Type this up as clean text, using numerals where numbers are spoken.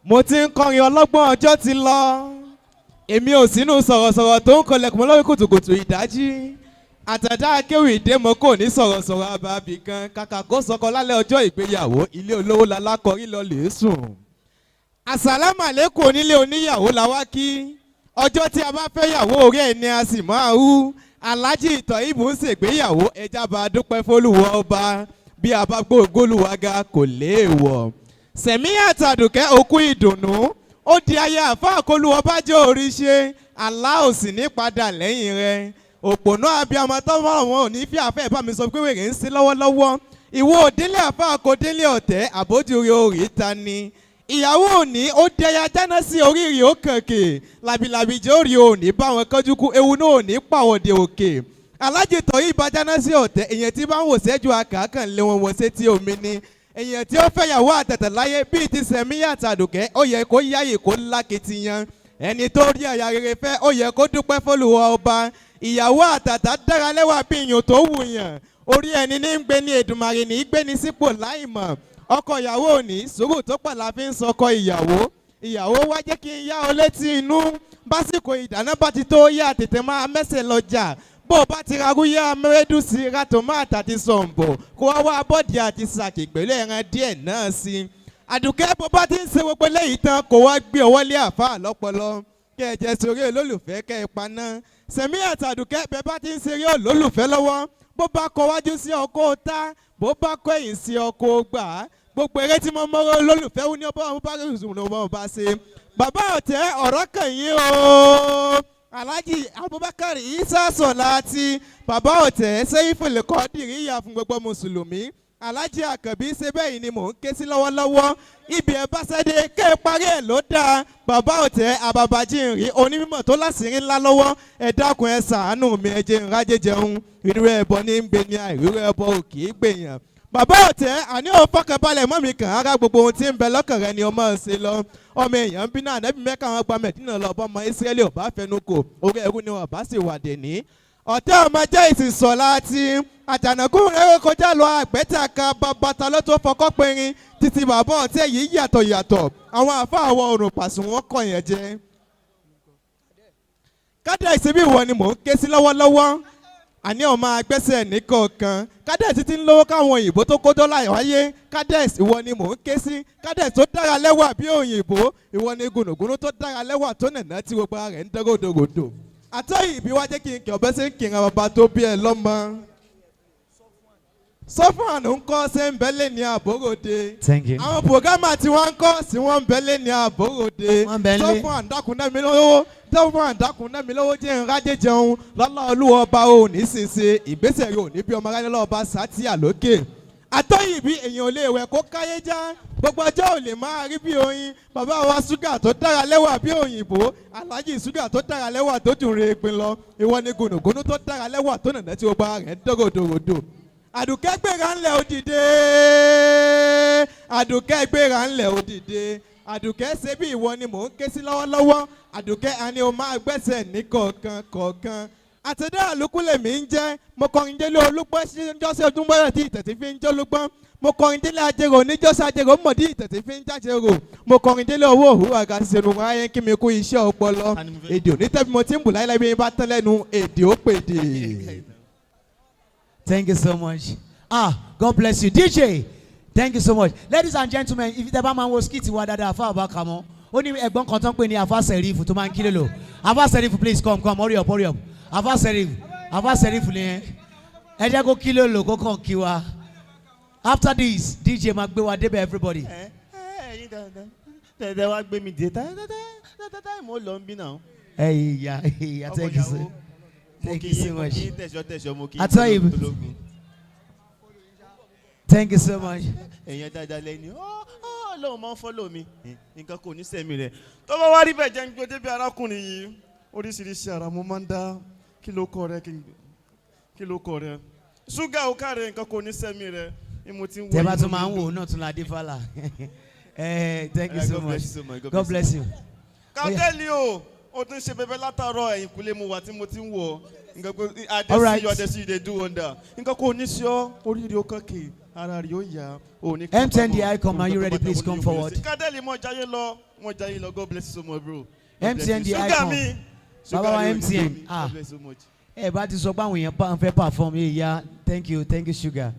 Mo ti ń kọrin ọlọ́gbọ́n, ọjọ́ ti lọ. Èmi ò sínú sọ̀rọ̀sọ̀rọ̀ tó ń kọlẹ̀kùn mọ́ lórí kùtùkùtù ìdájí. Àtàdá akéwì ìdémọ kò ní sọ̀rọ̀sọ̀rọ̀ àbàbì kan. Kàkà kó sọkọ lálẹ́ ọjọ́ ìgbéyàwó, ilé olówó lalákọ̀rí lọ lè sùn. Àsàlámàlékùn, onílé oníyàwó la wá kí. Ọjọ́ tí a bá fẹ́ yàwó, orí ẹ̀ ni a sì máa hú. Aláàjì ìtọ̀ ìbò ń ṣègbéyàwó, ẹja bá a dúpẹ́ fólúwọ́ ọba. Bí a bá gbóògólùwàga kò léèwọ̀. Sẹ̀mí àtàdùkẹ́, òkú ìdùnnú. Ó di ayé àfa àkọlùwọ́ bá jẹ́ orí ṣe Allah ò sì ní padà lẹ́yìn rẹ̀. Òpònú abiyamọ tọ́wọ́ wọn ò ní fi àfẹ́ bá mi sọ pé wèrè ń sí lọ́wọ́lọ́wọ́. Ìwọ òdílé àfa àkọdélé ọ̀tẹ̀ àbójúre orí ta ni ìyàwó òní. Ó dẹya jáná sí oríire, ó kànkè làbìlàbì jẹ́ orí òní báwọn kánjú kú. Ewu náà ò ní pàwọ̀dé òkè. Alájì tọ́ yìí bá jáná sí ọ̀tẹ̀. Èèyàn tí bá ń wò sẹ́jú àkàkàn lé wọn wọ́n sétí omi ni. Èèyàn tí ó fẹ́yàwó àtẹ̀tẹ̀ láyé bíi ti Sẹ̀míyà àtàdùkẹ́, ó yẹ kó yáyè kó lákìtìyàn. Ẹni tó rí àyà rere fẹ́, ó yẹ kó dúpẹ́ f'Olúwa ọba. Ìyàwó àtàtà dára lẹ́wà bí iyùn tó wùyàn. Orí ẹni ní ń gbé ní Èdùmàrè ní í gbé ní sípò láìmọ̀. Ọkọ ìyàwó òní, sùúrù tó pọ̀ la fi ń sọkọ ìyàwó. Ìyàwó wá, jẹ́ kí n yá ọ létí inú. Básìkò ìdáná bá ti tó, yá tètè máa mẹ́sẹ̀ lọ́jà. Bó o bá ti ra rúyà mẹ́rẹ́dù sí, ra tòmátì àti sọ̀ǹbọ̀, kó wá wá bọ́ọ̀dì àti sàkì pẹ̀lú ẹran díẹ̀ náà sí i. Àdùkẹ́, bó bá ti ń ṣe gbogbo léyìí tán, kó wá gbé ọwọ́ lé àáfàá lọ́pọlọ, kẹ́ ẹ jẹ́ sórí olólùfẹ́, kẹ́ ẹ paná. Sẹ̀mí àtàdùkẹ́, bẹ́ẹ̀ bá ti ń ṣeré olólùfẹ́ lọ́wọ́, bó bá kọ wájú sí ọkọ̀ tá, bó bá kọ ẹ̀yìn sí ọkọ̀ gbà á. Gbogbo eré tí mo mọ́rọ́ olólùfẹ́ wú ní ọba ọba bá bá ṣe. Bàbá ọ̀tẹ́, ọ̀rọ̀ kàn yín o. Alhaji Abubakar Isa Sọláàtì, bàbá ọ̀tẹ̀ sẹ́yìnfòlè kọ́ dìrí ìyá fún gbogbo mùsùlùmí. Alhaji Àkànbí ṣe bẹ́ẹ̀ ni mò ń ké sí lọ́wọ́lọ́wọ́. Ibi ẹ̀ bá ṣẹ́dé kẹ́ ẹ parí ẹ̀ ló dáa. Bàbá ọ̀tẹ̀ àbàbàjìnrí, onímọ̀ tó láṣìírí ńlá lọ́wọ́, ẹ dákun, ẹ ṣàánú mi, ẹ jẹ́ n rájẹ́ jẹun. Ìrú ẹbọ ní ń gbé ní, àìrú ẹbọ ò kì í gbèyàn. Bàbá ọ̀tẹ̀, àní ò fọkànbalẹ̀ mọ́ mi kàn ára. Gbogbo ohun tí ń bẹ lọ́kàn rẹ ni ọmọ ṣe lọ. Ọmọ èèyàn ń bínú ànábì mẹ́ka, wọn gba Mẹ̀dínà lọ. Bọ́mọ Ísírẹ́lì ò bá fẹnu kò, orí ẹrú ni wọn bá sì wà dèní. Ọ̀tẹ́ ọmọ jẹ́ ìsìnsọ̀ láti àjànàkú rẹ̀ kọjá lọ. Àgbẹ̀tàkà bàbàtà ló tó fọkọ́ pinrin títí. Bàbá ọ̀tẹ́ yìí yàtọ̀ yàtọ̀. Àwọn àfa àwọn òrùn pàṣẹ wọn kọ̀ yẹn jẹ́. Kádà ìṣebí, ìwọ ni mò ń ké sí lọ́wọ́lọ́wọ́. Àní ọmọ agbẹ́sẹ̀ nìkọ̀ọ̀kan. Kádẹ́ẹ̀sì ti ń lówó káwọn òyìnbó tó kó dọ́là wáyé. Kádẹ́ẹ̀sì, ìwọ ni mò ń ké sí. Kádẹ́ẹ̀sì tó dára lẹ́wà bí òyìnbó, ìwọ ni gùnùgùnù tó dára lẹ́wà tó nàná tí gbogbo ara rẹ̀ ń dán ròdòròdò. Àtọ́yìn ìbí wá, jẹ́ kí n kí ọbẹ̀ sí ń kìran bàbá tó bí ẹ lọ́mọ. Sọ́fún àná ń kọ́ ṣé ń bẹ́lẹ̀ ní àbóròde. Thank you. Àwọn programmer tí wọ́n ń kọ́ sí wọ́n ń bẹ́lẹ̀ ní àbóròde. Wọ́n ń bẹ nílé. Sọ́fún àǹdákùn náà mi lówó, sọ́fún àǹdákùn náà mi lówó, jẹ́ ń rájẹ́ jẹun lọ́lá. Olúwa ọba ò ní ṣinṣin ìgbésẹ̀ rẹ̀ ò ní bí ọmọ aráyé lọ́wọ́ bá sátìyà lókè. Àtọ́yìn bí èèyàn ò lè wẹ̀ kó káyé já. Gbogbo ọjọ́ ò lè máa rí bí oyin. Bàbá wa ṣúgà tó dára lẹ́wà bí òyìnbó, aláàjì ṣúgà tó dára lẹ́wà tó dùn re pin lọ, ìwọ ni gùnùgùnù tó dára lẹ́wà tó nàná tí gbogbo ara rẹ̀ ń dọ́gọ̀dọ̀gọ̀dọ̀. Àdùkẹ́, gbéra ńlẹ̀, òdìdé. Àdùkẹ́, gbéra ńlẹ̀, òdìdé. Àdùkẹ́ ṣe bí ìwọ ni mò ń ké sí lọ́wọ́lọ́wọ́. Àdùkẹ́, àní o máa gbẹ́sẹ̀ ní kọ̀ọ̀kan kọ̀ọ̀kan. Àtẹ̀dá àlùkù lèmi ń jẹ́. Mo kọrin délé olúgbọ́n jọ́sẹ̀ ọdún bọ́lá tí ìtẹ̀tí fi ń jólúgbọ́n. Mo kọrin délé ajérò níjọ́sẹ̀ ajérò mọ̀dí ìtẹ̀tí fi ń jájérò. Mo kọrin délé owó òwúrọ̀ àga ṣẹnu ayé kí mi kú iṣẹ́ ọpọlọ. Èdè onítẹ̀bí mo ti ń bù láyé bí bá tán lẹ́nu, èdè ó pèdè. Thank you so much. Ah, God bless you. DJ, thank you so much. Ladies and gentlemen, if tẹ́ bá máa ń wo skit wa dáadáa, àfa àbá kàmọ́, ó ní ẹ̀gbọ́n kan tó ń pè ní Afa Sẹ̀rífù tó máa ń kílè lò. Afa Sẹ̀rífù, please come, come, hurry up, hurry up. Afa Sẹ̀rífù, Afa Sẹ̀rífù ni ẹ. Ẹ jẹ́ kó kílè lò kó kàn kí wa. After this, DJ máa gbé wa débẹ̀, everybody. Ẹ ẹ, ẹyin dandan tẹ̀tẹ̀ wá gbé mi dé tá mo lọ ń bí náà. Ẹ ìyá ìyá, thank you so, thank you so much. Mo kí tẹ̀sọ́ tẹ̀sọ́, mo kí Àtọ́yìn. tológun. Thank you so much. Èèyàn dáadáa lẹ́ni ọ́. Ọlọ́run máa ń follow mi, nǹkan kò ní sẹ́mi rẹ̀. Tó bá wá rí bẹ́ẹ̀, jẹ́ ń gbé débi arákùnrin yìí. Oríṣiríṣi ara mo máa ń dá. Kí ló kọ rẹ? Kí ló kọ rẹ? Ṣúgà, ó kàrẹ, nǹkan kò ní sẹ́mi rẹ ni mo ti ń wo. Tẹ́ bá inú tún máa ń mi wò dùn. náà tún la dé fàlà. Eh, thank you so God much. bless you so much. God bless you. Kàtẹ́lì o, o tún ṣe bẹbẹ látàárọ̀. Ẹ̀yìn kúlẹ̀ mu wà tí mo ti ń wọ̀ nǹkan kò All right. adé sí you, adé sí you dey do wonder. Nǹkan kò ní sí ọ, oríire ó kàn kì í. Ara rẹ̀ yóò yá, òní. MTN the icon, are you ready? Please come forward. Kádẹ́lì mọ̀ jayé lọ, mọ̀ jayé lọ. God bless you so much, bro. God bless MTN you. the Sugar icon. mi. Sugar Bàbá wa mi ò ní MTN, mi. ah. God bless you so much. Ẹ bá ti sọ pé àwọn èèyàn ń fẹ́ perform yìí ya. Thank you, thank you, sugar.